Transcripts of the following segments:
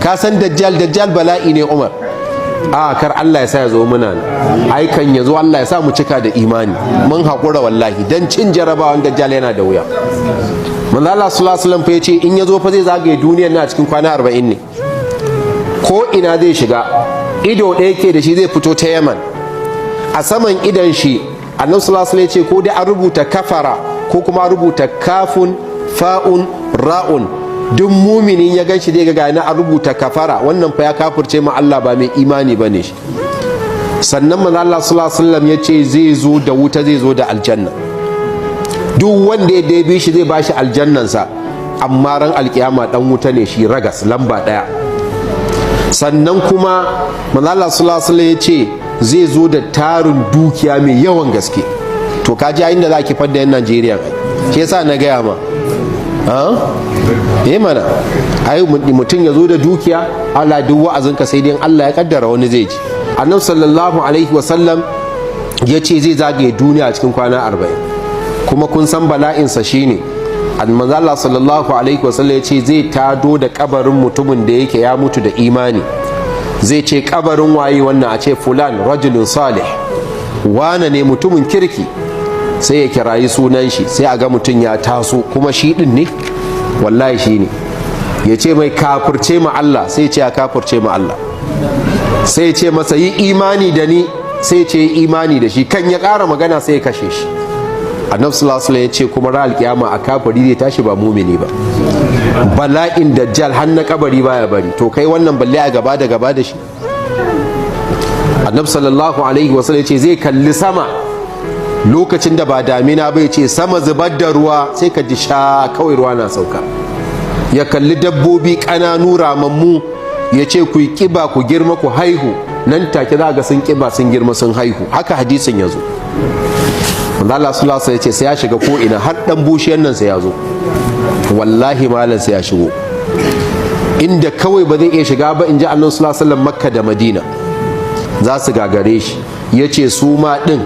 Ka san Dajjal? Dajjal bala'i ne, Umar. A kar Allah ya sa ya zo muna nan. Ai kan ya zo, Allah ya sa mu cika da imani. Mun haƙura wallahi, dan cin jarabawan Dajjal yana da wuya. Manzo Allah sallallahu alaihi wasallam fa yace in ya zo fa zai zagaye duniyar na cikin kwana 40 ne. Ko ina zai shiga. Ido ɗaya ke da shi, zai fito ta Yaman. A saman idon shi, Annabi sallallahu alaihi wasallam ya ce ko dai an rubuta "kafara" ko kuma rubuta kafun fa'un ra'un. Duk muminin ya gan shi zai ga gani an rubuta "kafara". Wannan fa ya kafirce ma Allah, ba mai imani bane shi. Sannan manzo Allah sallallahu alaihi wasallam ya ce zai zo da wuta, zai zo da aljanna. Duk wanda ya bi shi, zai bashi aljannansa, amma ran alkiyama dan wuta ne shi ragas lamba daya. Sannan kuma manzo Allah sallallahu alaihi wasallam ya ce zai zo da tarin dukiya mai yawan gaske. To ka ji inda za ki fadda yan Najeriya. Shi yasa na gaya ma, eh mana, ai mutum ya zo da dukiya, Allah, duk wa'azinka sai dai Allah ya kaddara wani zai ji. Annabi sallallahu alaihi wasallam ya ce zai zagaye duniya cikin kwana 40. Kuma kun san bala'insa shine, manzo Allah sallallahu alaihi wasallam ya ce zai tado da kabarin mutumin da yake ya mutu da imani. Zai ce, "Kabarin waye wannan?" A ce, "Fulan rajulun salih, wane ne, mutumin kirki." Sai ya kirayi sunan shi, sai a ga mutum ya taso, kuma shi din ne, wallahi shi ne. Ya ce mai, "Kafirce ma Allah." Sai ce ya kafirce ma Allah. Sai ce masa, "Yi imani da ni." Sai ce imani da shi. Kan ya ƙara magana, sai ya kashe shi. Annabi sallallahu alaihi ya ce kuma ran alkiyama a kafiri zai tashi, ba mumini ba. Bala'in Dajjal har na kabari baya bari. To kai wannan balle a gaba da gaba da shi. Annabi sallallahu alaihi wasallam ya ce zai kalli sama lokacin da ba damina bai, ce, "Sama, zubar da ruwa." Sai ka ji sha kawai ruwa na sauka. Ya kalli dabbobi ƙananu ramammu, ya ce, "Ku yi ƙiba, ku girma, ku haihu." Nan take za ga sun ƙiba, sun girma, sun haihu. Haka hadisin ya zo. Wanda Allah sallallahu alaihi ce sai ya shiga ko ina, har dan bushiyan nan sai ya zo. Wallahi malam, sai ya shigo. Inda kawai ba zai iya shiga ba, in ji Annabi sallallahu alaihi wasallam, Makka da Madina za su gagare shi. Ya ce su ma din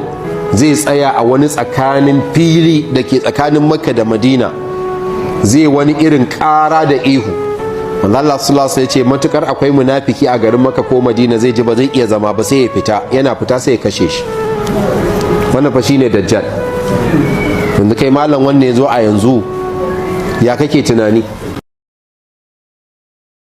zai tsaya a wani tsakanin fili da ke tsakanin Makka da Madina, zai wani irin ƙara da ihu. Wanda Allah sallallahu alaihi ce matukar akwai munafiki a garin Makka ko Madina, zai ji ba zai iya zama ba, sai ya fita. Yana fita sai ya kashe shi. Wannan fa shine Dajjal. Yanzu kai malam, wannan ya zo a yanzu, ya kake tunani?